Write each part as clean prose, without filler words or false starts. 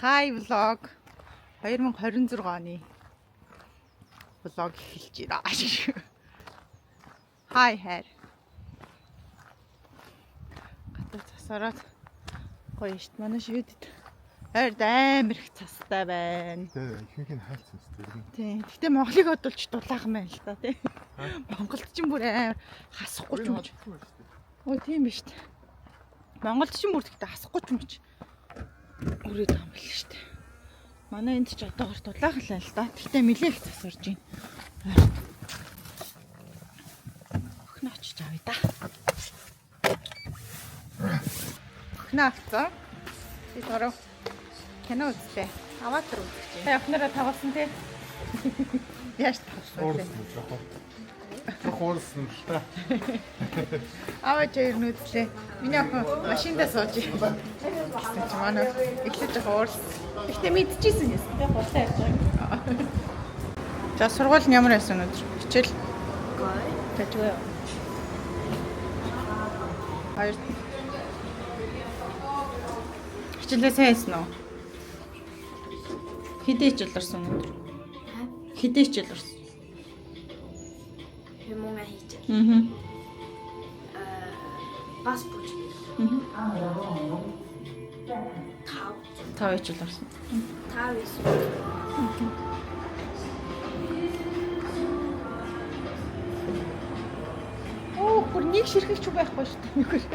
Hi vlog 2026 оны vlog эхэлж байна. Hi хайр. Гадаа цас ороод гоё шт манай шведэд ойрд амар их цастай байна. Тэгээ ихэнх нь хайлтсан шүү дээ. Тийм. Гэтэ Монголыг бодвол ч дулаахан байна л та тий. Монголд ч бүр амар хасахгүй ч юм уу. Өө тийм биш үү. Монголд ч бүр тэгтээ хасахгүй ч юм чи. Үрээд байгаа юм байна шүү дээ. Манай энд ч одоогор дулаахан л байна л да. Тэгтээ нилээх их цас орж байна. Ойрд. Охин очиж авъя да. Охин авцсан. Би дөрөв кино үзлээ. Аватар үзэж байна. Та охинороо тавуулсан тий. Яаж тавсан вэ? Уурсан жоохон. Жоохон уурсан л та. Аваач хоёр нь үзлээ. Миний охин машиндаа сууж байна. Гэсэн чи манай эхлэж жоохон уурсан. Гэхдээ мэдчихсэн юм. Тэ хурдан ярьж байгаа юм. За сургууль нь ямар байсан өнөөдөр? Хичээл Гоё. тажгүй юу? Хоёр. Хичээлээ сайн хийсэн үү? Хэдий хичээл орсон өнөөдөр? Хэдий хичээл орсон? Hur många hittills? Аа. Бас бүжиг. Тав. Тав хичээл орсон. Тав эсвэл Оо, бүр нэг ширхэг ч байхгүй шүү дээ. Нэг үл.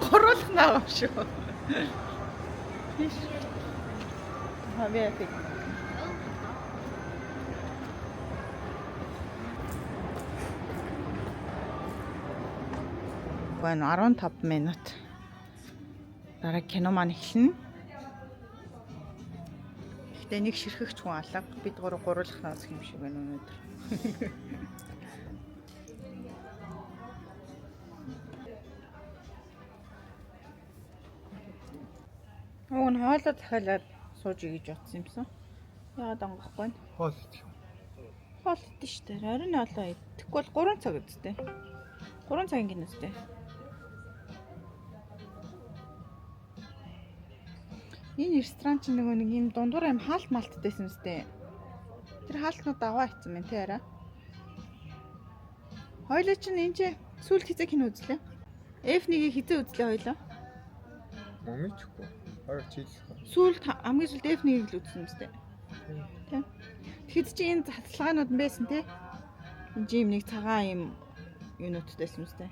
Гуруулах наа юм шүү. Нэг ширхэг. Аа, би яах вэ? Байна 15 минут. Дараа кино маань эхэлнэ. Гэхдээ нэг ширхэгч хүн алга. Бид гурав гуруулах наас юм шиг байна өнөөдөр. Уг нь хоолоо захиалаад сууж ий гэж бодсон юмсан. Яагаад онгохгүй вэ? Хоол идэх юм. Хоол идэн штэ. Оройн хоолоо идэхгүй бол 3 цаг үсттэй. 3 цагийн кино үсттэй. Энэ ресторан чинь нөгөө нэг юм дундуур юм хаалт малтдайсэн үстэй. Тэр хаалтнууд аваа ицсэн мэн тэ арай. Хоёлоо чинь энэ чи сүүлд хизээ кино үзлээ. F1-ийг хизээ үзлээ хоёлоо. Мөн мэдхгүй. Хоёр жил. Сүүлд хамгийн сүүлд F1-ийг л үзсэн үстэй. Тийм. Тэгэхэд чи энэ цацлагаанууд нь байсан те. Энэ жим нэг цагаан юм юунуудтай байсан үстэй.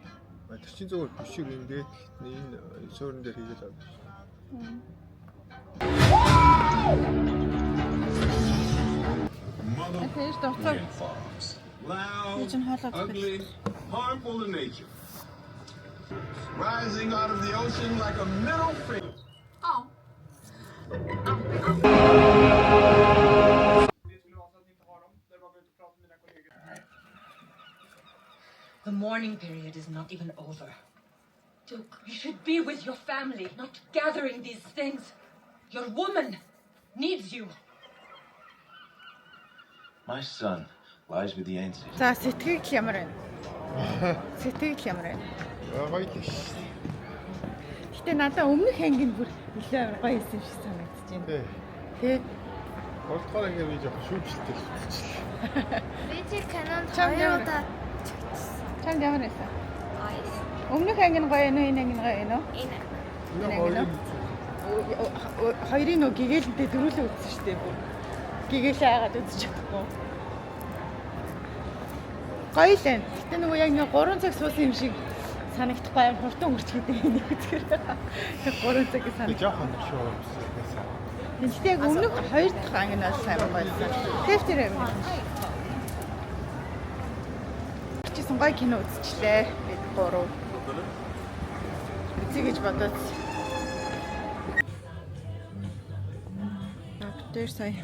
Тэр чинь зүгээр бишиг энэ дээд энэ суурин дээр хийгээд байгаа шүү. Mother Тэр дуцаа and fox. Loud, Би чинь хоолоо ugly, harmful to nature. Rising out of the ocean like a middle finger. The mourning period is not even over. Duke, you should be with your family, not gathering these things. Your woman needs you. My son lies with the ancestors. За сэтгэл ямар байна? Сэтгэл ямар байна? Гоё л шүү. Гэтэ надаа өмнөх анги нь бүр илүү амар гоё исэн юм шиг санагдаж байна. Тий. Тэ Гуравдугаар анги би жоохон шүүмжлэлтэй л үзчихлээ. би чи кинонд Чам хоёр ямар? удаа чигтсэн. чамд ямар байсан? Гоё. Өмнөх анги нь гоё юу? Энэ анги нь гоё юу? Энэ Энэ Энэ хоёрын анги Хоёрын нөө гэгээлэнтэй дөрүлээ үзсэн шүү дээ бүр. Гэгээлээ айгаад үзэж чадахгүй. Гоё л байна. Гэтэ нөгөө яг нэг 3 цаг суусан юм шиг санагдахгүй амар хурдан үрчгээд байна нэг үзэхээр. Яг 3 цаг би санагдав. жоохон шүү юмсан. Гэтэ яг өмнөх хоёр дахь анги нь бол амар гоё байсан. Тэвтэр юм. Чисэн гоё кино үзчихлээ. Бид гурав. Үзье гэж бодоод. Доктор сая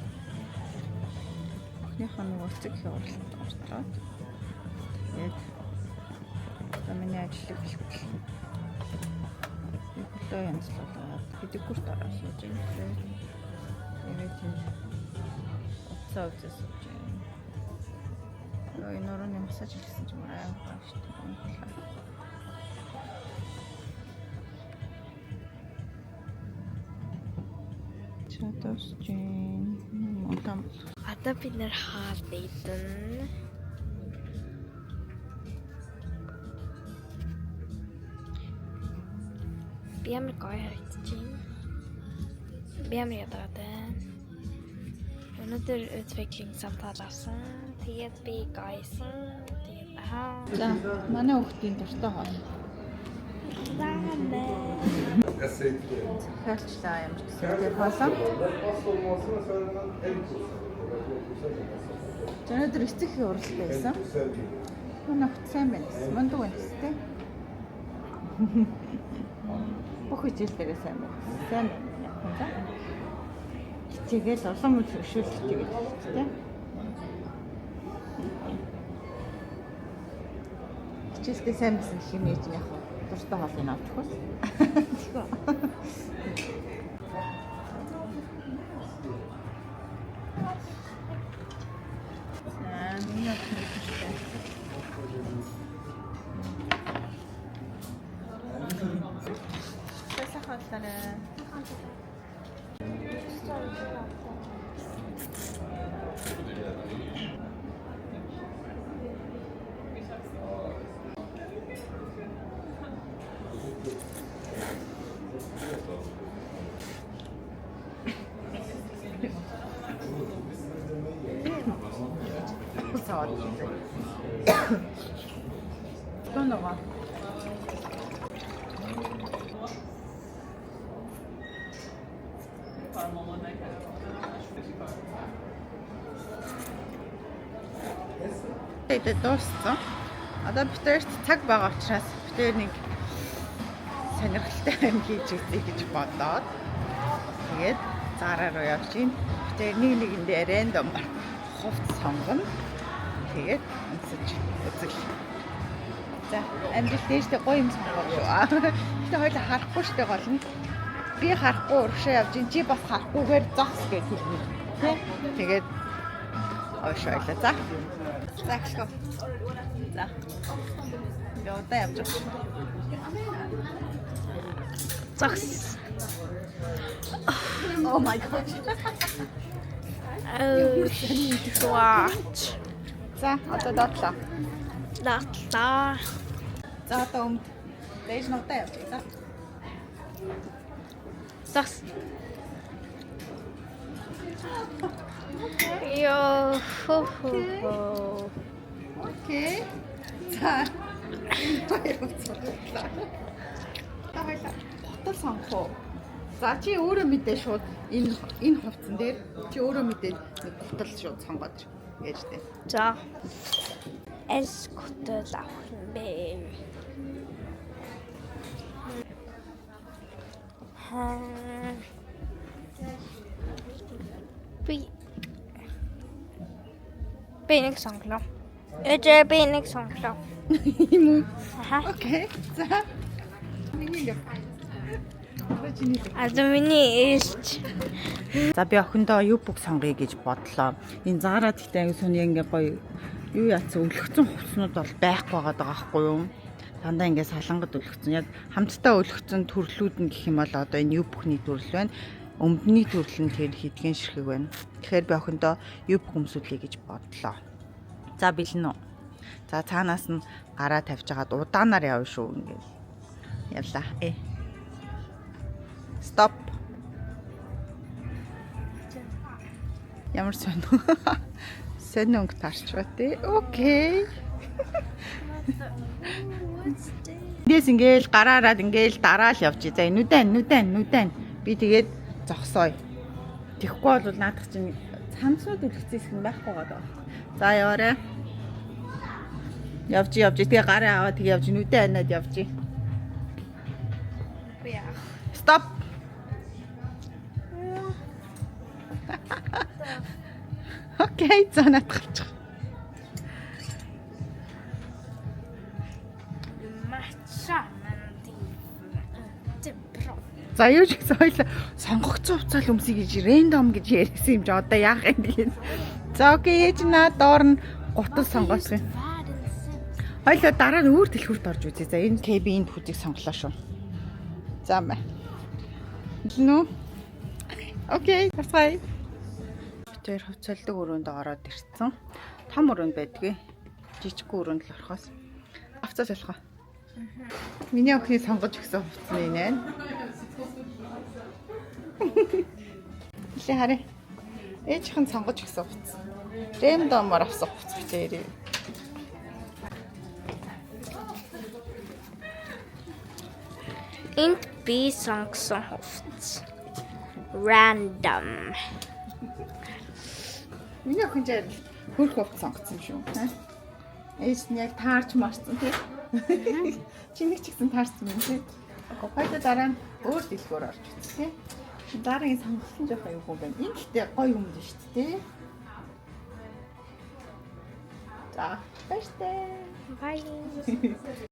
охиныхоо нөгөө эцэг эхийн уралд ортроод тэгээд одоо миний ажлыг хэлтэл би хөлөө янзлуулаад педикюрт ороо сууж байна. Тэгээд тэгээд тийм утсаа үзээ сууж байна. Йоо, энэ өрөөний массаж хийсэн ч юм аа гоё шүү дээ. Дуусч байна. Удаан. Одоо бид нэр хоол идэнэ. Би ямар гоё харагдаж байна. Би ямар ядаргаад байна. Өнөөдөр utvecklingssamtal авсан. Тэгээд би гоёсэн. Тэгээд аа. За, манай хүүхдийн дуртай хоол. Рамен. Захиалчлаа ямар ч зүйл хоолоо. За, өнөөдөр эцэг эхийн уралдаа байсан. Манай хүүхд сайн байна гэсэн. Мундаг байна гэсэн тэ. Бүх хичээл дээрээ сайн байна. Сайн байна. За. Хичээгээл улам өшөөлж тэгээд тэ. Хичээлдээ сайн байсан гэх юм ээж нь яг хаа дуртай хоолыг авч өгөх. Тэгвэл. За, миний охин идэж. Сайхан хооллоо. Саад. То нөгөө. Тэгээд дууссан. Одоо бид хоёрт цаг байгаа учраас бид хоёр нэг сонирхолтой юм хийж үзье гэж бодоод тэгээд Zara руу явж гин. Бид хоёр нэг нэгэндээ random хувцас сонгоно. Тэгээд өмсөж үзэл. За, амжилт дээштэй гоё юм сонгоо шүү. Гэтэ хоёулаа харахгүй штэ гол нь. Би харахгүй урагшаа явж гин, чи бас харахгүйгээр зогс гэж хэлнэ. Тэ? Тэгээд ойш ойлаа. За. За эхлэв. За. Би удаа явж байгаа. Зогс. Oh my god. Oh, what? За, одоо доотлоо. Датлаа. За, одоо өмд. Дээж нь удаа явж. За. Зогс. Йоо, хо хо хо. Okay. За. Хоёр уцлаа. Та хоёлаа гутал сонгох уу? За, чи өөрөө мэдээ шууд энэ хувцсан дээр чи өөрөө мэдээ нэг гутал шууд сонгоод ир. Гэж дээ. За. Аль гутал авах юм бэ? Хаа. Би нэг сонглоо. Ээжээ, би нэг сонглоо. Юм уу? Аха. Okay. За. Миний л. Одоо чиний л. Одоо миний ээлж. За, би охиндоо юбка сонгоё гэж бодлоо. Энэ Zara гэхдээ аягүй сони ингээ гоё юу яатсан өлгцэн хувцснууд бол байхгүй байгаа даа байхгүй юу? Дандаа ингээ салангад өлгцэн. Яг хамтдаа өлгцэн төрлүүд нь гэх юм бол одоо энэ юбкны төрөл байна. Өмдний төрөл нь тэр хэдгэн ширхэг байна. Тэгэхээр би охиндоо юбка өмсүүлье гэж бодлоо. За, бэлэн үү? За, цаанаас нь гараа тавьж хагаад удаанаар явна шүү ингээл. Явлаа. Э. Стоп. Ямар сонь. Сонь өнгө тарчваа тий. Okay. Эндээс ингээл гараараад ингээл дараал явж. За, нүдэн нүдэн нүдэн. Би тэгээд зогсооё. Тэгэхгүй бол наадах чинь цамцнууд үлгэцсэн хэсэг нь байхгүй байгаа даа. За, яваарай. Явж явж. Тэгээ гараа аваад тэгээ явж нүдэн анаад явж. Яа. Стоп. Okay, за, наадах авчих. Matcha, men det är inte bra. За, юу ч гэсэн хоёлаа сонгогдсон хувцас л өмсөе гэж random гэж яриасан юм чи одоо яах юм тэгээд. За, okay, ээж наа доор нь гутал сонгоосон юм. Världens sämsta. Хоёлаа дараа нь өөр дэлгүүрт орж үзье. За, энэ KB энд хүзийг сонглоо шүү. За мэ. Хэлнэ үү? Okay, бай. Бид хоёр хувцалдаг өрөөнд ороод ирсэн. Том өрөөнд байдгүй. Жижигхэн өрөөнд л орохоос. Авцаа солих. Миний охины сонгож өгсөн хувцас нь энэ. Илээ харъя. Ээжийнх нь сонгож өгсөн хувцас. Random-оор авсан хувцас бичээрэй. Энд би сонгосон хувцас. Random. Миний охин ч хөрх хувцас сонгосон юм шүү. Ээж нь яг таарч марцсан тий. Чи нэг ч гэсэн таарсан юм тий. Хоёул дараа нь өөр дэлгүүр орж үзсэн тий. Дараагийн сонголт нь жоох аюулгүй байна. Энэ гэхдээ гоё юм дээ шүү дээ. За, баяртай. Bye.